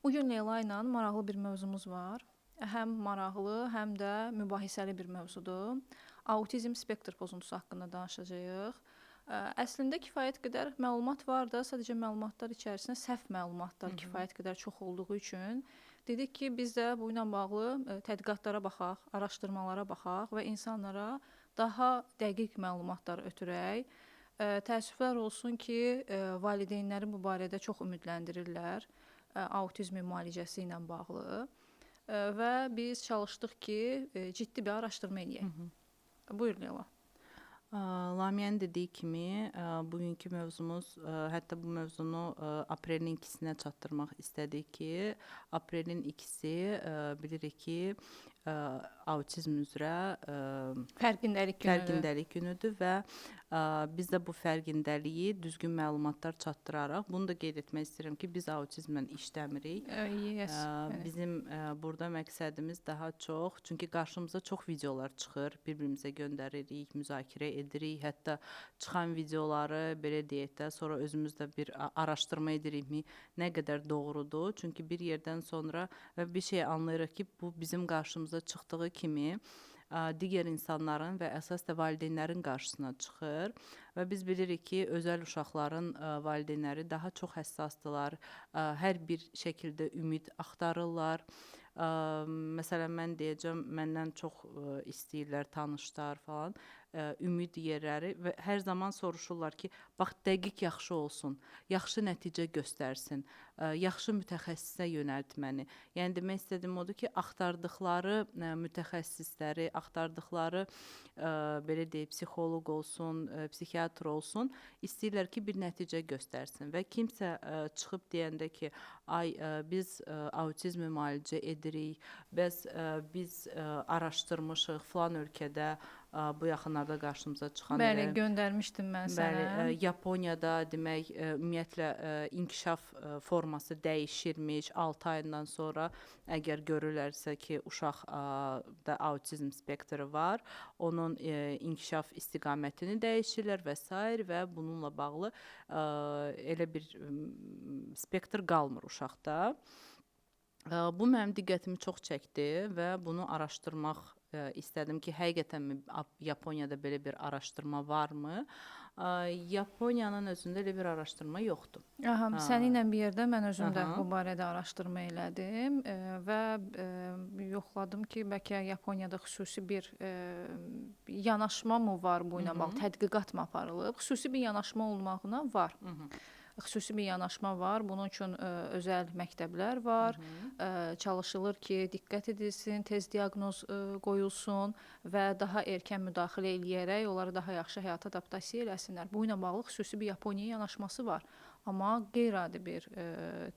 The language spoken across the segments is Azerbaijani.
Bugün Leyla ilə maraqlı bir mövzumuz var. Həm maraqlı, həm də mübahisəli bir mövzudur. Autizm spektr pozuntusu haqqında danışacağıq. Əslində kifayət qədər məlumat var da, sadəcə məlumatlar içərisində səhv məlumatlar kifayət qədər çox olduğu üçün dedik ki, biz də bu ilə bağlı tədqiqatlara baxaq, araşdırmalara baxaq və insanlara daha dəqiq məlumatlar ötürək. Təəssüflər olsun ki, valideynləri bu barədə çox ümidləndirirlər autizmin müalicəsi ilə bağlı və biz çalışdıq ki, ciddi bir araşdırma eləyək. Buyur Leyla. Lamiyənin dediyi kimi, bugünkü mövzumuz, hətta bu mövzunu aprelin 2-sinə çatdırmaq istədik ki, aprelin 2-si bilirik ki, autizm üzrə fərqindəlik günüdür. Fərqindəlik günüdür və biz də bu fərqindəliyi düzgün məlumatlar çatdıraraq, bunu da qeyd etmək istəyirəm ki, biz autizmlə işləmirik. Yes. Bizim burada məqsədimiz daha çox, çünki qarşımıza çox videolar çıxır, bir-birimizə göndəririk, müzakirə edirik, hətta çıxan videoları belə deyək də, sonra özümüz də bir araşdırma edirikmi, nə qədər doğrudur. Çünki bir yerdən sonra və bir şey anlayırıq ki, bu bizim qarşımıza çıxdığı kimi digər insanların və əsas da valideynlərin qarşısına çıxır və biz bilirik ki, özəl uşaqların valideynləri daha çox həssasdırlar, hər bir şəkildə ümid axtarırlar. Məsələn, mən deyəcəm, məndən çox istəyirlər tanışlar falan, ümid yerləri və hər zaman soruşurlar ki, bax dəqiq yaxşı olsun, yaxşı nəticə göstərsin, yaxşı mütəxəssisə yönəlt məni. Yəni demək istədiyim odur ki, axtardıqları mütəxəssisləri, axtardıqları belə deyək, psixoloq olsun, psixiatr olsun, istəyirlər ki, bir nəticə göstərsin və kimsə çıxıb deyəndə ki, ay biz autizmi müalicə edirik, bəs biz araşdırmışıq filan ölkədə, bu yaxınlarda qarşımıza çıxan. Bəli, göndərmişdim mən sənə. Bəli, Yaponiyada demək, ümumiyyətlə inkişaf forması dəyişirmiş 6 ayından sonra əgər görürlərsə ki, uşaqda autizm spektri var, onun inkişaf istiqamətini dəyişirlər və sair və bununla bağlı elə bir spektr qalmır uşaqda. Bu mənim diqqətimi çox çəkdi və bunu araşdırmaq istədim ki, həqiqətənmi Yaponiyada belə bir araşdırma varmı? Yaponiyanın özündə elə bir araşdırma yoxdur. Aha, səninlə bir yerdə mən özüm də bu barədə araşdırma elədim və yoxladım ki, bəlkə Yaponiyada xüsusi bir yanaşma mı var bu ilə bağlı, tədqiqat mı aparılıb? Xüsusi bir yanaşma olmağına var. Xüsusi bir yanaşma var. Bunun üçün özəl məktəblər var. Çalışılır ki, diqqət edilsin, tez diaqnoz qoyulsun və daha erkən müdaxilə eləyərək onları daha yaxşı həyata adaptasiya eləsinlər. Bu ilə bağlı xüsusi bir Yaponiya yanaşması var. Amma qeyri-adi bir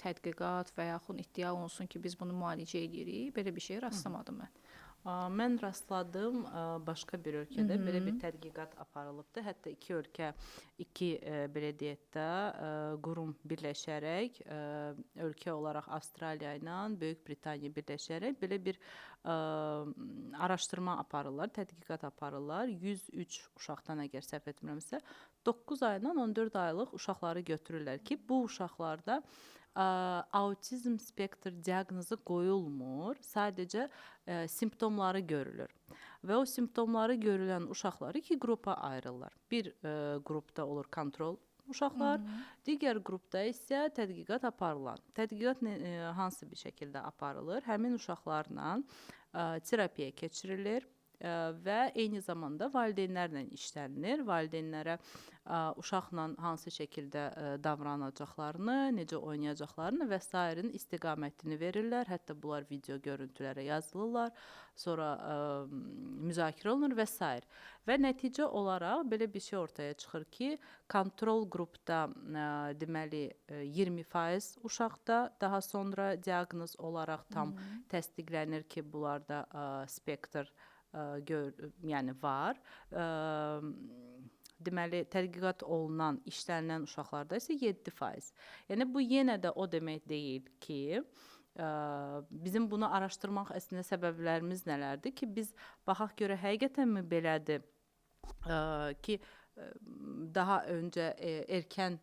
tədqiqat və yaxud iddia olunsun ki, biz bunu müalicə eləyirik, belə bir şeyə rastlamadım mən. Mən rastladım başqa bir ölkədə belə bir tədqiqat aparılıbdı. Hətta iki ölkə, iki belə deyək də qurum birləşərək, ölkə olaraq Avstraliya ilə Böyük Britaniya birləşərək belə bir araşdırma aparırlar, tədqiqat aparırlar. 103 uşaqdan əgər səhv etmirəmsə, 9 aydan 14 aylıq uşaqları götürürlər ki, bu uşaqlarda autizm spektr diaqnozu qoyulmur, sadəcə simptomları görülür. Və o simptomları görülən uşaqları iki qrupa ayrılırlar. Bir qrupda olur kontrol uşaqlar, digər qrupda isə tədqiqat aparılan. Tədqiqat hansı bir şəkildə aparılır? Həmin uşaqlarla terapiya keçirilir və eyni zamanda valideynlərlə işlənilir. Valideynlərə uşaqla hansı şəkildə davranacaqlarını, necə oynayacaqlarını və sairinin istiqamətini verirlər. Hətta bunlar video görüntülərə yazılırlar, sonra müzakirə olunur və sair. Və nəticə olaraq belə bir şey ortaya çıxır ki, kontrol qrupda deməli 20% uşaqda daha sonra diaqnoz olaraq tam təsdiqlənir ki, bunlarda spektr yəni var. Deməli, tədqiqat olunan, işlənilən uşaqlarda isə 7%. Yəni bu yenə də o demək deyil ki, bizim bunu araşdırmaq əslində səbəblərimiz nələrdir ki, biz baxaq görə həqiqətənmi belədir ki, daha öncə erkən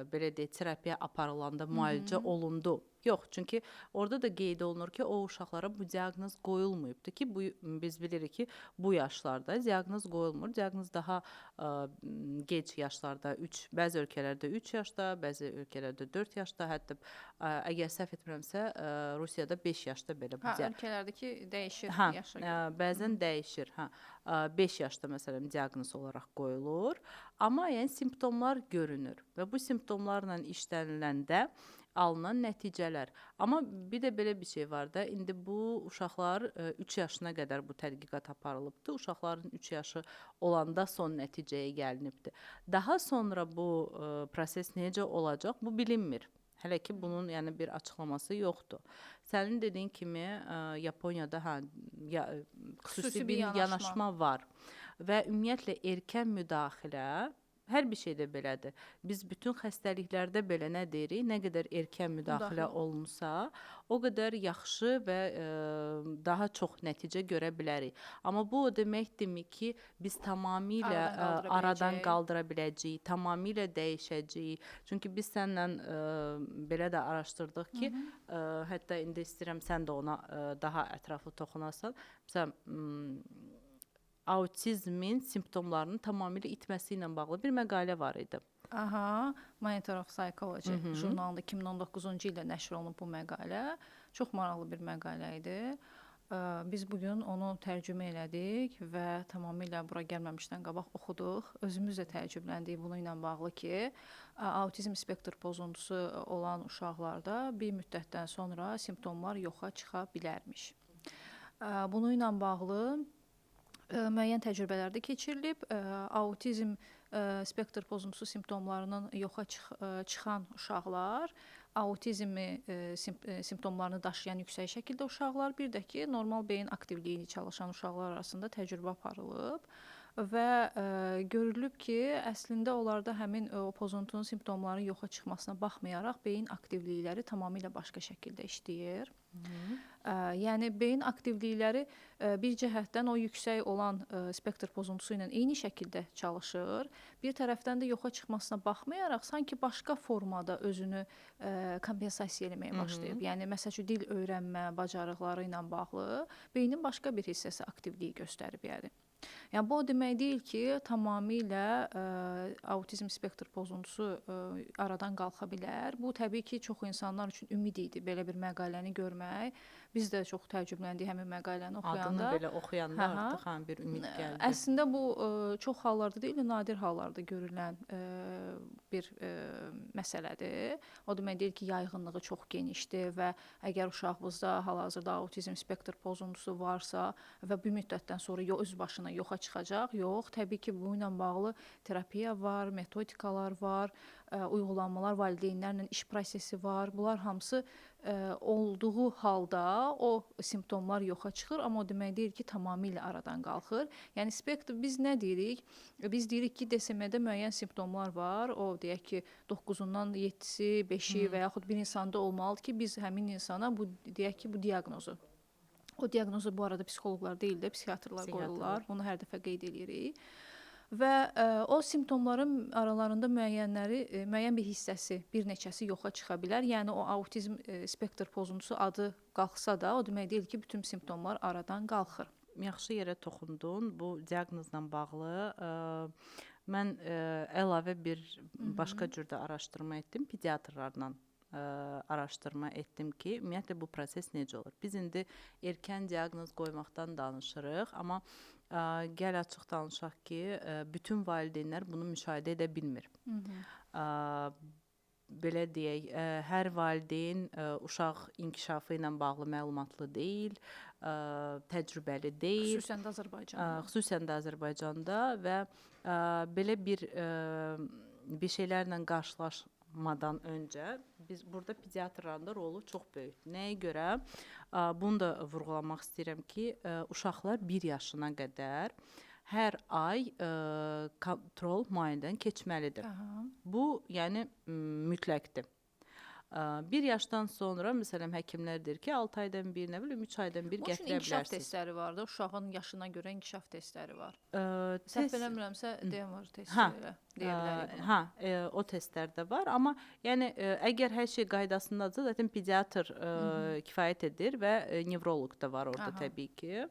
belə deyək, terapiya aparılanda müalicə olundu Yox, çünki orada da qeyd olunur ki, o uşaqlara bu diaqnoz qoyulmayıbdı ki, bu biz bilirik ki, bu yaşlarda diaqnoz qoyulmur. Diaqnoz daha gec yaşlarda 3, bəzi ölkələrdə 3 yaşda, bəzi ölkələrdə 4 yaşda, hətta əgər səhv etmirəmsə, Rusiyada 5 yaşda belə bu ölkələrdəki dəyişir yaşa görə. Bəzən dəyişir, hə. 5 yaşda məsələn diaqnoz olaraq qoyulur, amma yəni simptomlar görünür və bu simptomlarla işləniləndə alınan nəticələr. Amma bir də belə bir şey var da, indi bu uşaqlar 3 yaşına qədər bu tədqiqat aparılıbdı. Uşaqların 3 yaşı olanda son nəticəyə gəlinibdi. Daha sonra bu proses necə olacaq, bu bilinmir. Hələ ki bunun yəni bir açıqlaması yoxdur. Sənin dediyin kimi Yaponiyada hə xüsusi bir yanaşma var və ümumiyyətlə erkən müdaxilə hər bir şeydə belədir. Biz bütün xəstəliklərdə belə nə deyirik? Nə qədər erkən müdaxilə olunsa, o qədər yaxşı və daha çox nəticə görə bilərik. Amma bu o deməkdirmi ki, biz tamamilə aradan qaldıra biləcəyik, tamamilə dəyişəcəyik. Çünki biz səninlə belə də araşdırdıq ki, hətta indi istəyirəm sən də ona daha ətraflı toxunasan. Məsələn, autizmin simptomlarının tamamilə itməsi ilə bağlı bir məqalə var idi. Aha, Monitor of Psychology jurnalında 2019-cu ildə nəşr olunub bu məqalə. Çox maraqlı bir məqalə idi. Biz bu gün onu tərcümə elədik və tamamilə bura gəlməmişdən qabaq oxuduq. Özümüz də təəccübləndik bununla ilə bağlı ki, autizm spektr pozuntusu olan uşaqlarda bir müddətdən sonra simptomlar yoxa çıxa bilərmiş. Bununla bağlı müəyyən təcrübələr də keçirilib. Autizm spektr pozuntusu simptomlarının yoxa çıxan uşaqlar, autizmi simptomlarını daşıyan yüksək şəkildə uşaqlar, bir də ki, normal beyin aktivliyini çalışan uşaqlar arasında təcrübə aparılıb və görülüb ki, əslində onlarda həmin o pozuntunun simptomlarının yoxa çıxmasına baxmayaraq beyin aktivlikləri tamamilə başqa şəkildə işləyir. Yəni beyin aktivlikləri bir cəhətdən o yüksək olan spektr pozuntusu ilə eyni şəkildə çalışır. Bir tərəfdən də yoxa çıxmasına baxmayaraq sanki başqa formada özünü kompensasiya eləməyə başlayıb. Yəni məsəl üçün dil öyrənmə bacarıqları ilə bağlı beynin başqa bir hissəsi aktivliyi göstərib yəni. Yəni bu o demək deyil ki, tamamilə autizm spektr pozuntusu aradan qalxa bilər. Bu təbii ki, çox insanlar üçün ümid idi belə bir məqaləni görmək. Biz də çox təəccübləndik həmin məqaləni oxuyanda. Adını belə oxuyanda artıq bir ümid gəldi. Əslində bu çox hallarda deyil, nadir hallarda görülən bir məsələdir. O demək deyil ki, yayğınlığı çox genişdir və əgər uşağınızda hal-hazırda autizm spektr pozuntusu varsa və bir müddətdən sonra öz başına yoxa çıxacaq. Yox, təbii ki, bununla bağlı terapiya var, metodikalar var, uyğulanmalar, valideynlərlə iş prosesi var. Bunlar hamısı olduğu halda o simptomlar yoxa çıxır, amma o demək deyil ki, tamamilə aradan qalxır. Yəni spektr biz nə deyirik? Biz deyirik ki, DSM-də müəyyən simptomlar var. O deyək ki, 9-undan 7-si, 5-i və yaxud bir insanda olmalıdır ki, biz həmin insana bu deyək ki, bu diaqnozu. O diaqnozu bu arada psixoloqlar deyil də, psixiatrlar qoyurlar. Bunu hər dəfə qeyd edirik. Və o simptomların aralarında müəyyənləri, müəyyən bir hissəsi, bir neçəsi yoxa çıxa bilər. Yəni o autizm spektr pozuntusu adı qalxsa da, o demək deyil ki, bütün simptomlar aradan qalxır. Yaxşı yerə toxundun. Bu diaqnozla bağlı mən əlavə bir başqa cürdə araşdırma etdim pediatrlarla. Araşdırma etdim ki, ümumiyyətlə bu proses necə olur? Biz indi erkən diaqnoz qoymaqdan danışırıq, amma gəl açıq danışaq ki, bütün valideynlər bunu müşahidə edə bilmir. Belə deyək, hər valideyn uşaq inkişafı ilə bağlı məlumatlı deyil, təcrübəli deyil. Xüsusən də Azərbaycanda. Xüsusən də Azərbaycanda və belə bir şeylərlə qarşılaşmadan öncə biz burada pediatrların da rolu çox böyükdür. Nəyə görə? Bunu da vurğulamaq istəyirəm ki, uşaqlar 1 yaşına qədər hər ay kontrol müayinədən keçməlidir. Aha. Bu, yəni mütləqdir. Bir yaşdan sonra məsələn həkimlər deyir ki, 6 aydan bir, nə bilim 3 aydan bir Bunun üçün gətirə inkişaf bilərsiniz. testləri var da, uşağın yaşına görə inkişaf testləri var. Səhv eləmirəmsə Denver testi Hə, elə deyə bilərik buna. Hə, o testlər də var, amma yəni əgər hər şey qaydasındadırsa, zaten pediatr kifayət edir və nevroloq da var orada təbii ki.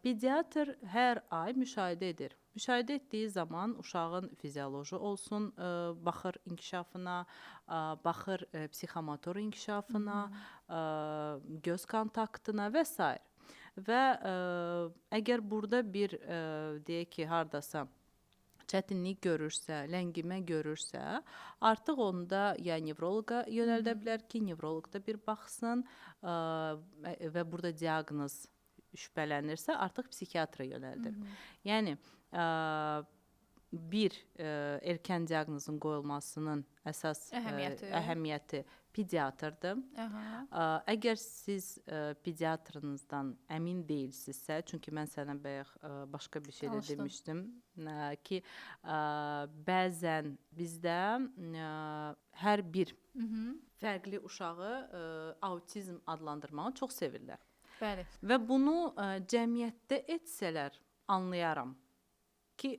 Pediatr hər ay müşahidə edir. Müşahidə etdiyi zaman uşağın fizioloji olsun, baxır inkişafına, baxır psixomotor inkişafına, göz kontaktına və sair. Və əgər burada bir deyək ki, hardasa çətinlik görürsə, ləngimə görürsə, artıq onda ya nevroloqa yönəldə bilər ki, nevroloq da bir baxsın və burada diaqnoz şübhələnirsə, artıq psixiatra yönəldir. Yəni bir erkən diaqnozun qoyulmasının əsas əhəmiyyəti pediatrdır. Əgər siz pediatrınızdan əmin deyilsinizsə, çünki mən sənə bayaq başqa bir şey də demişdim ki, bəzən bizdə hər bir fərqli uşağı autizm adlandırmağı çox sevirlər. Bəli. Və bunu cəmiyyətdə etsələr anlayaram ki,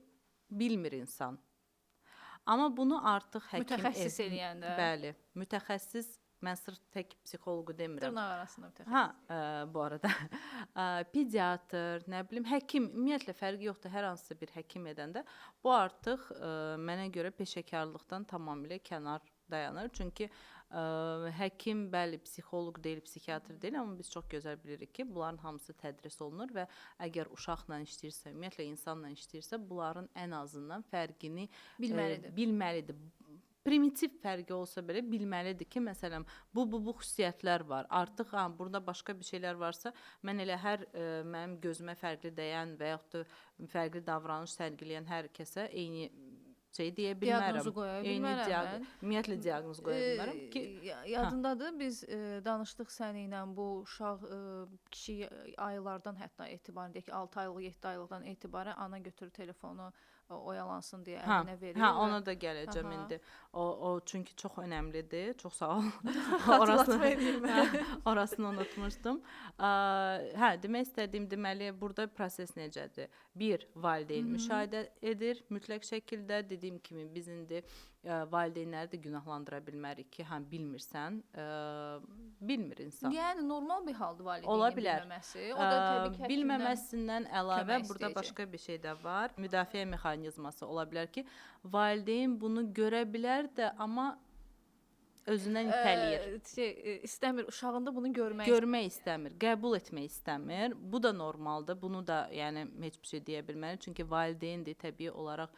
bilmir insan. Amma bunu artıq həkim mütəxəssis eləyəndə. Bəli, mütəxəssis, mən sırf tək psixoloqu demirəm. Dırnaq arasında mütəxəssis. Hə, bu arada pediatr, nə bilim, həkim, ümumiyyətlə fərqi yoxdur, hər hansısa bir həkim edəndə bu artıq mənə görə peşəkarlıqdan tamamilə kənar dayanır. Çünki həkim, bəli, psixoloq deyil, psixiatr deyil, amma biz çox gözəl bilirik ki, bunların hamısı tədris olunur və əgər uşaqla işləyirsə, ümumiyyətlə insanla işləyirsə, bunların ən azından fərqini bilməlidir. Bilməlidir. Primitiv fərqi olsa belə bilməlidir ki, məsələn, bu xüsusiyyətlər var. Artıq ha, burada başqa bir şeylər varsa, mən elə hər mənim gözümə fərqli dəyən və yaxud da fərqli davranış sərgiləyən hər kəsə eyni şey deyə bilmərəm. Diaqnozu qoya bilmərəm. Ümumiyyətlə diaqnoz qoya bilmərəm ki, yadındadır, biz danışdıq səni ilə bu uşaq kiçik aylardan hətta etibarən, deyək ki, 6 aylıq, 7 aylıqdan etibarən ana götürür telefonu oyalansın deyə əlinə verir. Hə, ona da gələcəm indi. O çünki çox önəmlidir. Çox sağ ol. Orasını unutmuşdum. Hə, demək istədiyim, deməli, burada proses necədir? Bir, valideyn müşahidə edir mütləq şəkildə. Dediyim kimi biz indi valideynləri də günahlandıra bilmərik ki, hə, bilmirsən, bilmir insan. Yəni normal bir haldır valideynin bilməməsi. O da təbii ki, bilməməsindən əlavə burada başqa bir şey də var. Müdafiə mexanizması ola bilər ki, valideyn bunu görə bilər də, amma özündən itələyir. İstəmir, uşağında bunu görmək Görmək istəmir, qəbul etmək istəmir. Bu da normaldır. Bunu da yəni heç bir şey deyə bilmərik. Çünki valideyndir, təbii olaraq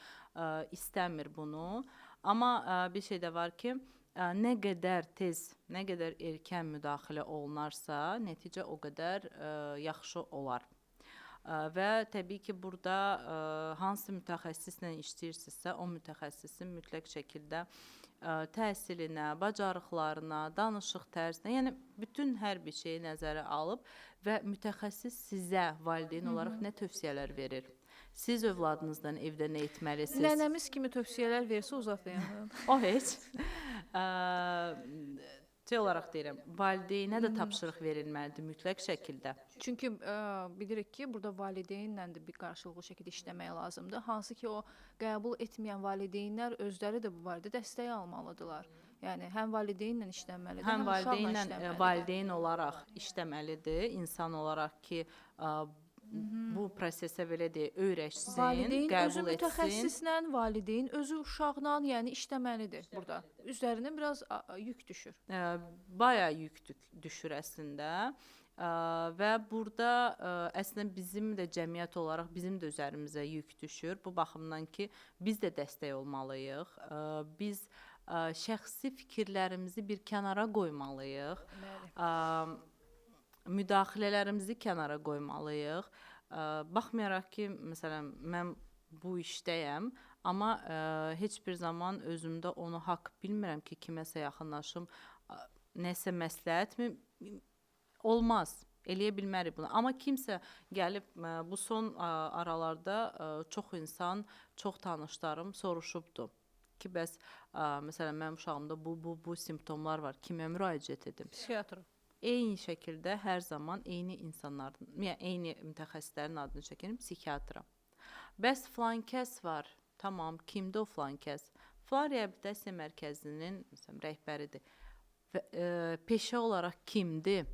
istəmir bunu. Amma bir şey də var ki, nə qədər tez, nə qədər erkən müdaxilə olunarsa, nəticə o qədər yaxşı olar. Və təbii ki, burada hansı mütəxəssislə işləyirsinizsə, o mütəxəssisin mütləq şəkildə təhsilinə, bacarıqlarına, danışıq tərzinə, yəni bütün hər bir şeyi nəzərə alıb və mütəxəssis sizə valideyn olaraq nə tövsiyələr verir? Siz övladınızdan evdə nə etməlisiniz? Nənəmiz kimi tövsiyələr versə uzaq dayanın. O heç. Şey olaraq deyirəm, valideynə də tapşırıq verilməlidir mütləq şəkildə. Çünki bilirik ki, burada valideynlə də bir qarşılıqlı şəkildə işləmək lazımdır. Hansı ki, o qəbul etməyən valideynlər özləri də bu barədə dəstək almalıdırlar. Yəni həm valideynlə işləməlidir, həm valideynlə valideyn olaraq işləməlidir, insan olaraq ki, bu prosesə belə deyək, öyrəşsin, valideyn qəbul özü etsin. Mütəxəssislə, valideyn özü uşaqla, yəni işləməlidir burada. Üzərinə biraz yük düşür. Bayağı yük düşür əslində. Və burada əslində bizim də cəmiyyət olaraq bizim də üzərimizə yük düşür. Bu baxımdan ki, biz də dəstək olmalıyıq. Biz şəxsi fikirlərimizi bir kənara qoymalıyıq. Müdaxilələrimizi kənara qoymalıyıq. Baxmayaraq ki, məsələn, mən bu işdəyəm, amma heç bir zaman özümdə onu haqq bilmirəm ki, kiməsə yaxınlaşım, nəsə məsləhətmi? Olmaz. Eləyə bilmərik bunu. Amma kimsə gəlib bu son aralarda çox insan, çox tanışlarım soruşubdu. Ki bəs məsələn mənim uşağımda bu simptomlar var. Kimə müraciət edim? Psixiatra. Eyni şəkildə hər zaman eyni insanların, yəni eyni mütəxəssislərin adını çəkirəm, psixiatra. Bəs filan kəs var. Tamam, kimdir o filan kəs? Filan reabilitasiya mərkəzinin məsələn rəhbəridir. Və peşə olaraq kimdir?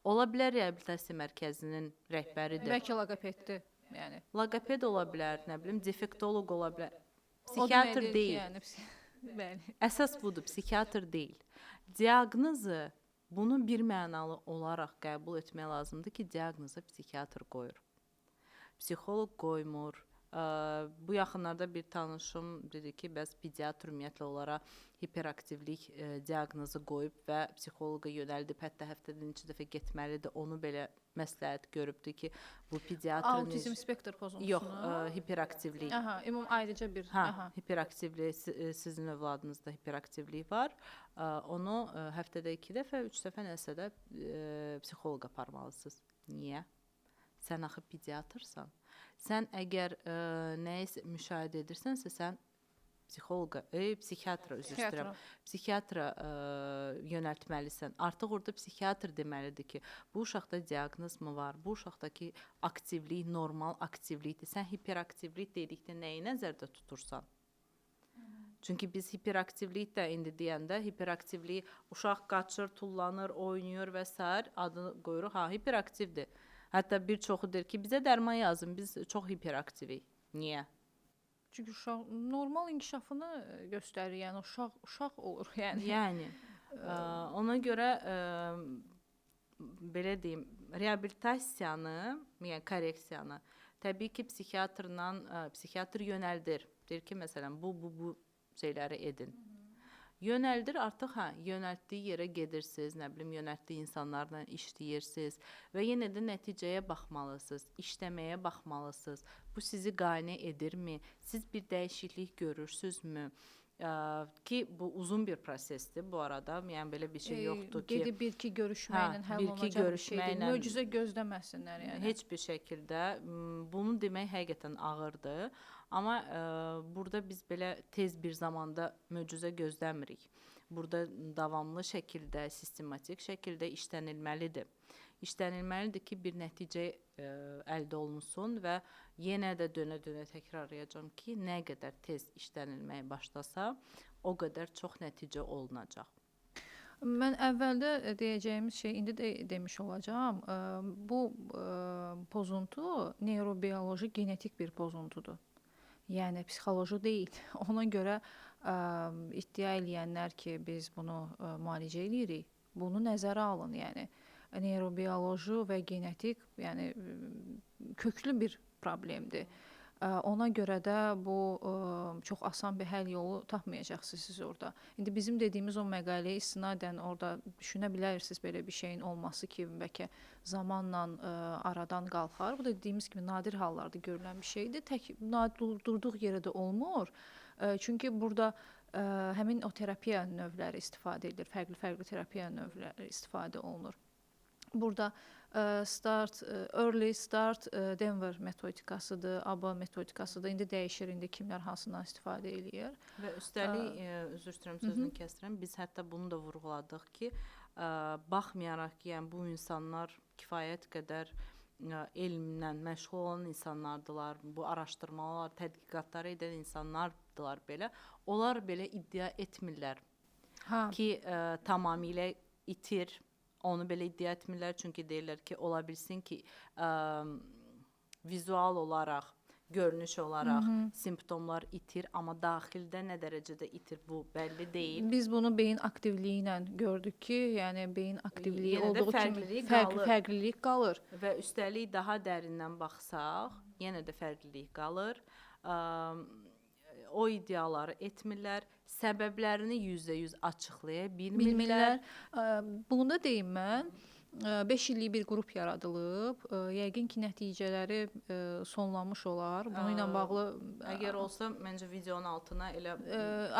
Ola bilər reabilitasiya mərkəzinin rəhbəridir. Bəlkə loqopeddir, yəni. Loqoped ola bilər, nə bilim, defektoloq ola bilər. Psixiatr deyil. Yəni, bəli. Əsas budur, psixiatr deyil. Diaqnozu bunu bir mənalı olaraq qəbul etmək lazımdır ki, diaqnozu psixiatr qoyur. Psixoloq qoymur. Bu yaxınlarda bir tanışım dedi ki, bəs pediatr ümumiyyətlə onlara hiperaktivlik diaqnozu qoyub və psixoloqa yönəldib, hətta həftədə neçə dəfə getməlidir. Onu belə məsləhət görübdü ki, bu pediatrın autizm spektr pozuntusunu. Yox, hiperaktivlik. Aha, ümum ayrıca bir. Hə, aha. Hiperaktivlik, sizin övladınızda hiperaktivlik var. Onu həftədə 2 dəfə, 3 dəfə nəsə də psixoloqa aparmalısınız. Niyə? Sən axı pediatrsan. Sən əgər nəyisə müşahidə edirsənsə, sən psixoloqa, psixiatra, üzr istəyirəm. Psixiatra yönəltməlisən. Artıq orada psixiatr deməlidir ki, bu uşaqda diaqnoz mı var? Bu uşaqdakı aktivlik normal aktivlikdir. Sən hiperaktivlik dedikdə nəyi nəzərdə tutursan? Çünki biz hiperaktivlik də indi deyəndə hiperaktivlik uşaq qaçır, tullanır, oynayır və sair adını qoyuruq. Ha, hiperaktivdir. Hətta bir çoxu deyir ki, bizə dərman yazın, biz çox hiperaktivik. Niyə? Çünki uşaq normal inkişafını göstərir, yəni uşaq olur, yəni. Yəni ona görə belə deyim, reabilitasiyanı, yəni korreksiyanı təbii ki, psixiatrla psixiatr yönəldir. Deyir ki, məsələn, bu şeyləri edin. Yönəldir artıq, hə, yönəltdiyi yerə gedirsiniz, nə bilim, yönəltdiyi insanlarla işləyirsiniz və yenə də nəticəyə baxmalısınız, işləməyə baxmalısınız. Bu sizi qane edirmi? Siz bir dəyişiklik görürsünüzmü? Ki bu uzun bir prosesdir bu arada. Yəni belə bir şey yoxdur ki, gedib bir-iki görüşməklə həll olunacaq bir şey deyil. Möcüzə gözləməsinlər yəni. Heç bir şəkildə bunu demək həqiqətən ağırdır. Amma burada biz belə tez bir zamanda möcüzə gözləmirik. Burada davamlı şəkildə, sistematik şəkildə işlənilməlidir. İşlənilməlidir ki, bir nəticə əldə olunsun və yenə də dönə-dönə təkrarlayacağam ki, nə qədər tez işlənilməyə başlasa, o qədər çox nəticə olunacaq. Mən əvvəldə deyəcəyimiz şey indi də demiş olacağam. Bu pozuntu neyrobioloji genetik bir pozuntudur. Yəni psixoloji deyil. Ona görə iddia eləyənlər ki, biz bunu müalicə eləyirik, bunu nəzərə alın. Yəni neyrobioloji və genetik, yəni köklü bir problemdir. Ona görə də bu çox asan bir həll yolu tapmayacaqsınız siz orada. İndi bizim dediyimiz o məqaləyə istinadən orada düşünə bilərsiniz belə bir şeyin olması ki, bəlkə zamanla aradan qalxar. Bu da dediyimiz kimi nadir hallarda görülən bir şeydir. Tək durduğu yerə də olmur. Çünki burada həmin o terapiya növləri istifadə edilir. Fərqli-fərqli terapiya növləri istifadə olunur. Burada Early Start Denver metodikasıdır, ABA metodikasıdır. İndi dəyişir, indi kimlər hansından istifadə eləyir. Və üstəlik, üzr istəyirəm, sözünü kəsirəm. Biz hətta bunu da vurğuladıq ki, baxmayaraq ki, yəni bu insanlar kifayət qədər elmlə məşğul olan insanlardılar, bu araşdırmalar, tədqiqatları edən insanlardılar belə. Onlar belə iddia etmirlər ki, tamamilə itir. Onu belə iddia etmirlər, çünki deyirlər ki, ola bilsin ki, vizual olaraq, görünüş olaraq simptomlar itir, amma daxildə nə dərəcədə itir, bu bəlli deyil. Biz bunu beyin aktivliyi ilə gördük ki, yəni beyin aktivliyi yenə olduğu kimi fərqlilik qalır. Və üstəlik daha dərindən baxsaq, yenə də fərqlilik qalır. O iddiaları etmirlər, səbəblərini 100% açıqlaya bilmirlər. Bunu da deyim mən, 5 illik bir qrup yaradılıb, yəqin ki, nəticələri sonlanmış olar. Bununla bağlı əgər olsa, məncə videonun altına elə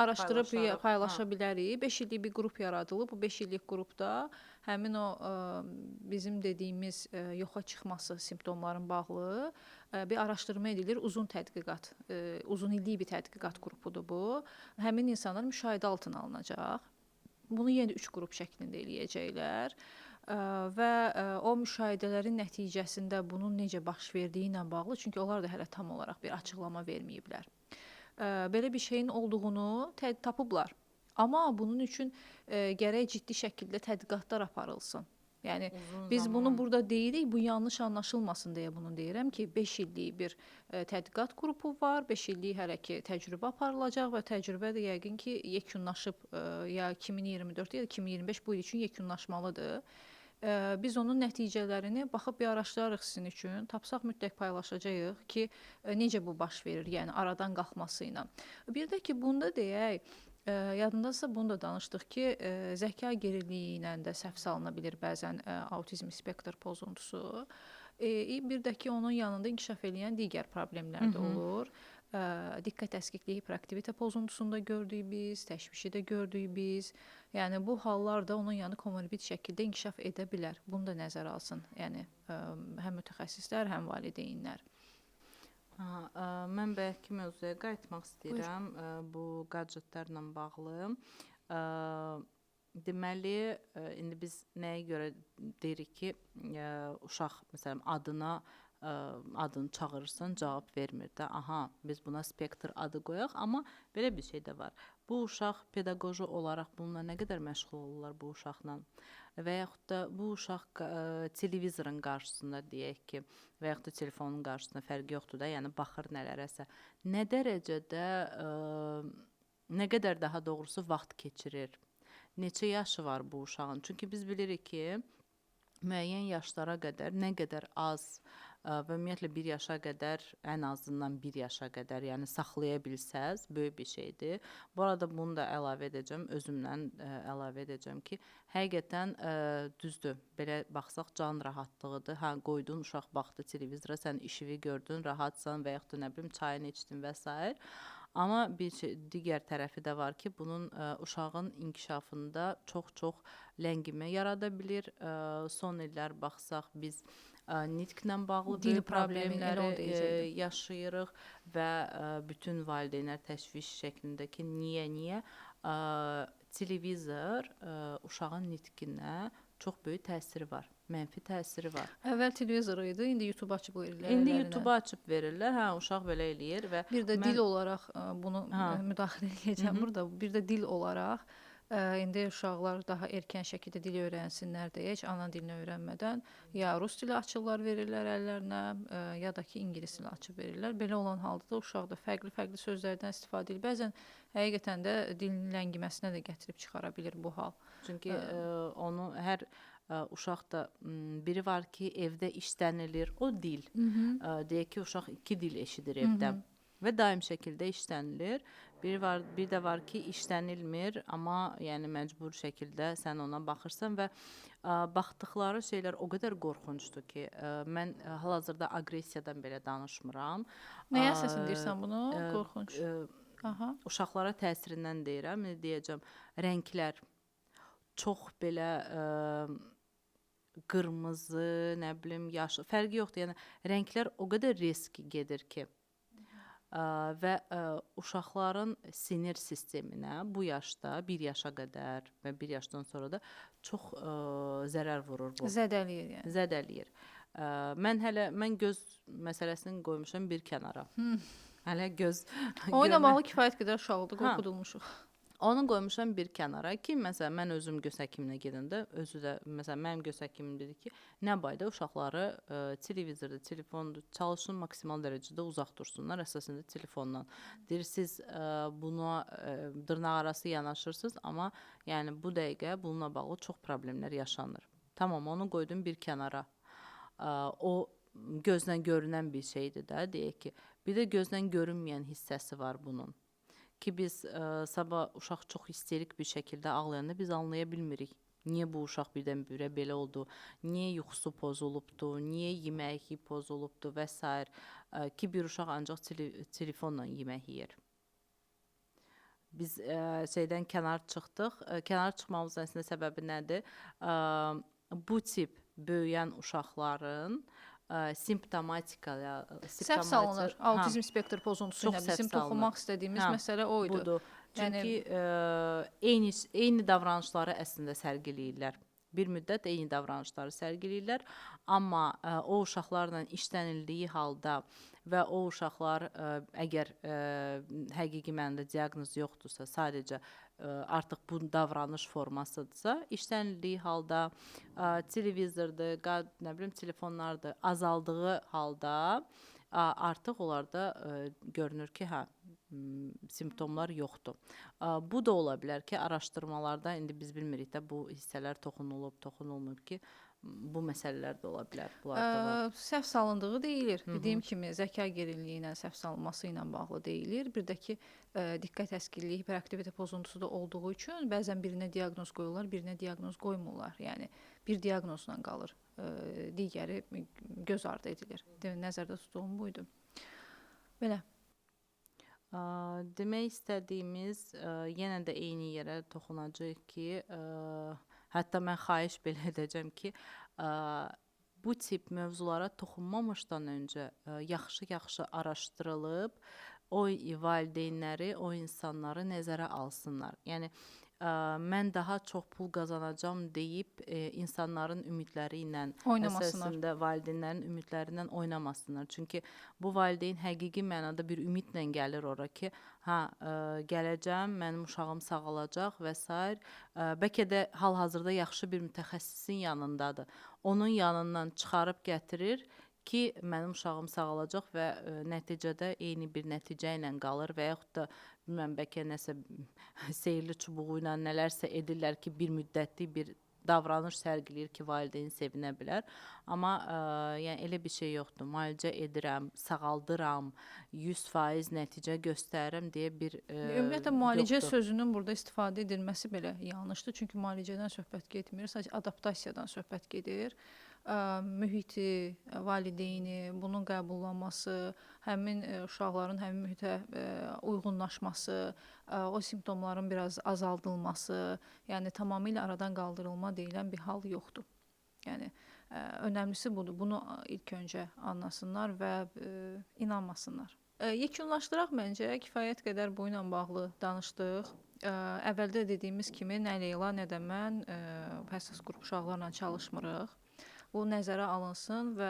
araşdırıb paylaşa bilərik. 5 illik bir qrup yaradılıb. Bu 5 illik qrupda Həmin o bizim dediyimiz yoxa çıxması simptomların bağlı bir araşdırma edilir, uzun tədqiqat, uzun illik bir tədqiqat qrupudur bu. Həmin insanlar müşahidə altına alınacaq. Bunu yenə 3 qrup şəklində eləyəcəklər və o müşahidələrin nəticəsində bunun necə baş verdiyi ilə bağlı, çünki onlar da hələ tam olaraq bir açıqlama verməyiblər. Belə bir şeyin olduğunu tapıblar. Amma bunun üçün gərək ciddi şəkildə tədqiqatlar aparılsın. Yəni Uzun biz zaman. Bunu burada deyirik, bu yanlış anlaşılmasın deyə bunu deyirəm ki, 5 illik bir tədqiqat qrupu var, 5 illik hələ ki təcrübə aparılacaq və təcrübə də yəqin ki yekunlaşıb ya 2024 ya da 2025 bu il üçün yekunlaşmalıdır. Biz onun nəticələrini baxıb bir araşdırarıq sizin üçün. Tapsaq mütləq paylaşacağıq ki, necə bu baş verir, yəni aradan qalxması ilə. Bir də ki, bunda deyək, yadındadırsa bunu da danışdıq ki, zəka geriliyi ilə də səhv salına bilir bəzən autizm spektr pozuntusu. Bir də ki, onun yanında inkişaf eləyən digər problemlər də olur. Diqqət əskikliyi, hiperaktivite pozuntusunu da gördük biz, təşvişi də gördük biz. Yəni bu hallar da onun yanı komorbid şəkildə inkişaf edə bilər. Bunu da nəzərə alsın. Yəni həm mütəxəssislər, həm valideynlər. Mən bayaqki mövzuya qayıtmaq istəyirəm, bu gadgetlərlə bağlı. Deməli, indi biz nəyə görə deyirik ki, uşaq məsələn adını çağırırsan, cavab vermir də. Aha, biz buna spektr adı qoyaq, amma belə bir şey də var. Bu uşaq pedaqoji olaraq bununla nə qədər məşğul olurlar bu uşaqla? Və yaxud da bu uşaq televizorun qarşısında deyək ki, və yaxud da telefonun qarşısında fərqi yoxdur da, yəni baxır nələrəsə. Nə dərəcədə, nə qədər daha doğrusu vaxt keçirir? Neçə yaşı var bu uşağın? Çünki biz bilirik ki, müəyyən yaşlara qədər nə qədər az və ümumiyyətlə 1 yaşa qədər, ən azından 1 yaşa qədər, yəni saxlaya bilsəz, böyük bir şeydir. Bu arada bunu da əlavə edəcəm, özümlə əlavə edəcəm ki, həqiqətən düzdür, belə baxsaq can rahatlığıdır. Hə, qoydun, uşaq baxdı televizora, sən işini gördün, rahatsan və yaxud da nə bilim çayını içdin və sair. Amma bir şey, digər tərəfi də var ki, bunun uşağın inkişafında çox-çox ləngimə yarada bilir. Son illər baxsaq biz nitqlə bağlı dil böyük problemi, elə onu problemləri deyəcəkdim. yaşayırıq və bütün valideynlər təşviş şəklində ki, niyə televizor uşağın nitqinə çox böyük təsiri var, mənfi təsiri var. Əvvəl televizor idi, indi YouTube açıb verirlər. İndi əllərinə. YouTube-u açıb verirlər. Hə, uşaq belə eləyir və bir də dil olaraq bunu müdaxilə eləyəcəm burada. Bir də dil olaraq indi uşaqlar daha erkən şəkildə dil öyrənsinlər deyə heç ana dilini öyrənmədən ya rus dili açırlar verirlər əllərinə, ya da ki ingilis dili açıb verirlər. Belə olan halda da uşaq da fərqli-fərqli sözlərdən istifadə edir. Bəzən həqiqətən də dilin ləngiməsinə də gətirib çıxara bilir bu hal. Çünki onu hər uşaq da biri var ki, evdə işlənilir o dil. Deyək ki, uşaq 2 dil eşidir evdə və daim şəkildə işlənilir. Biri var, bir də var ki, işlənilmir, amma yəni məcbur şəkildə sən ona baxırsan və baxdıqları şeylər o qədər qorxuncdur ki, mən hal-hazırda aqressiyadan belə danışmıram. Nəyə əsasən deyirsən bunu? Qorxunc. Aha. Uşaqlara təsirindən deyirəm. İndi deyəcəm, rənglər çox belə qırmızı, nə bilim, yaşıl, fərqi yoxdur. Yəni rənglər o qədər risk gedir ki, və uşaqların sinir sisteminə bu yaşda, 1 yaşa qədər və 1 yaşdan sonra da çox zərər vurur bu. Zədələyir yəni. Zədələyir. Mən hələ göz məsələsini qoymuşam bir kənara. Hələ göz O ilə bağlı kifayət qədər uşaqlıqda qorxudulmuşuq. Onu qoymuşam bir kənara ki, məsələn, mən özüm göz həkiminə gedəndə, özü də, məsələn, mənim göz həkimim dedi ki, nə bayda uşaqları televizorda, telefonda çalışın maksimal dərəcədə uzaq dursunlar, əsasında telefondan. Deyir, siz buna dırnaq arası yanaşırsınız, amma yəni bu dəqiqə bununla bağlı çox problemlər yaşanır. Tamam, onu qoydum bir kənara. O gözlə görünən bir şeydir də, deyək ki, bir də gözlə görünməyən hissəsi var bunun. Ki biz sabah uşaq çox histerik bir şəkildə ağlayanda biz anlaya bilmirik. Niyə bu uşaq birdən-birə belə oldu? Niyə yuxusu pozulubdu? Niyə yeməyi pozulubdu və sair. Ki bir uşaq ancaq telefonla yemək yeyir. Biz şeydən kənar çıxdıq. Kənar çıxmamızın əslində səbəbi nədir? Bu tip böyüyən uşaqların simptomatika səhv salınır. Autizm spektr pozuntusu ilə bizim toxunmaq istədiyimiz məsələ o idi. Budur. Çünki yəni eyni davranışları əslində sərgiləyirlər. Bir müddət eyni davranışları sərgiləyirlər, amma o uşaqlarla işlənildiyi halda və o uşaqlar əgər həqiqi mənada diaqnoz yoxdursa, sadəcə artıq bu davranış formasıdırsa, işlənildiyi halda televizordur, nə bilim telefonlardır, azaldığı halda artıq onlarda görünür ki, hə, simptomlar yoxdur. Bu da ola bilər ki, araşdırmalarda indi biz bilmirik də bu hissələr toxunulub, toxunulmayıb ki, bu məsələlər də ola bilər. Bunlar da var. Səhv salındığı deyilir. Dediyim kimi zəka geriliyi ilə səhv salınması ilə bağlı deyilir. Bir də ki, diqqət əskikliyi, hiperaktivite pozuntusu da olduğu üçün bəzən birinə diaqnoz qoyurlar, birinə diaqnoz qoymurlar. Yəni bir diaqnozla qalır, digəri göz ardı edilir. Nəzərdə tutduğum buydu. Belə. Demək istədiyimiz yenə də eyni yerə toxunacağıq ki, hətta mən xahiş belə edəcəm ki, bu tip mövzulara toxunmamışdan öncə yaxşı-yaxşı araşdırılıb o valideynləri, o insanları nəzərə alsınlar. Yəni mən daha çox pul qazanacam deyib insanların ümidləri ilə oynamasınlar. Əsasında valideynlərin ümidlərindən oynamasınlar. Çünki bu valideyn həqiqi mənada bir ümidlə gəlir ora ki, hə, gələcəm, mənim uşağım sağalacaq və sair. Bəlkə də hal-hazırda yaxşı bir mütəxəssisin yanındadır. Onun yanından çıxarıb gətirir ki, mənim uşağım sağalacaq və nəticədə eyni bir nəticə ilə qalır və yaxud da bilmirəm, bəlkə nəsə sehirli çubuğu ilə nələrsə edirlər ki, bir müddətlik bir davranış sərgiləyir ki, valideyn sevinə bilər. Amma yəni elə bir şey yoxdur. Müalicə edirəm, sağaldıram, 100% nəticə göstərirəm deyə bir ümumiyyətlə müalicə yoxdur. Sözünün burada istifadə edilməsi belə yanlışdır. Çünki müalicədən söhbət getmir, sadəcə adaptasiyadan söhbət gedir. Mühiti, valideyni, bunun qəbullanması, həmin uşaqların həmin mühitə uyğunlaşması, o simptomların biraz azaldılması, yəni tamamilə aradan qaldırılma deyilən bir hal yoxdur. Yəni önəmlisi budur. Bunu ilk öncə anlasınlar və inanmasınlar. Yekunlaşdıraq məncə, kifayət qədər bu ilə bağlı danışdıq. Əvvəldə dediyimiz kimi nə Leyla, nə də mən həssas qrup uşaqlarla çalışmırıq. Bu nəzərə alınsın və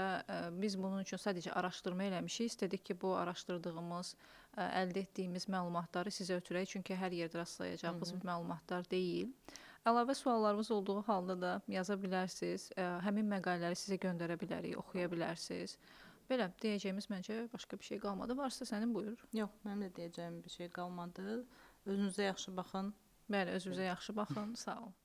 biz bunun üçün sadəcə araşdırma eləmişik. İstədik ki, bu araşdırdığımız, əldə etdiyimiz məlumatları sizə ötürək. Çünki hər yerdə rastlayacağınız məlumatlar deyil. Əlavə suallarınız olduğu halda da yaza bilərsiniz. Həmin məqalələri sizə göndərə bilərik, oxuya bilərsiniz. Belə deyəcəyimiz məncə başqa bir şey qalmadı. Varsa sənin buyur. Yox, mənim də deyəcəyim bir şey qalmadı. Özünüzə yaxşı baxın. Bəli, özünüzə yaxşı baxın. Sağ olun.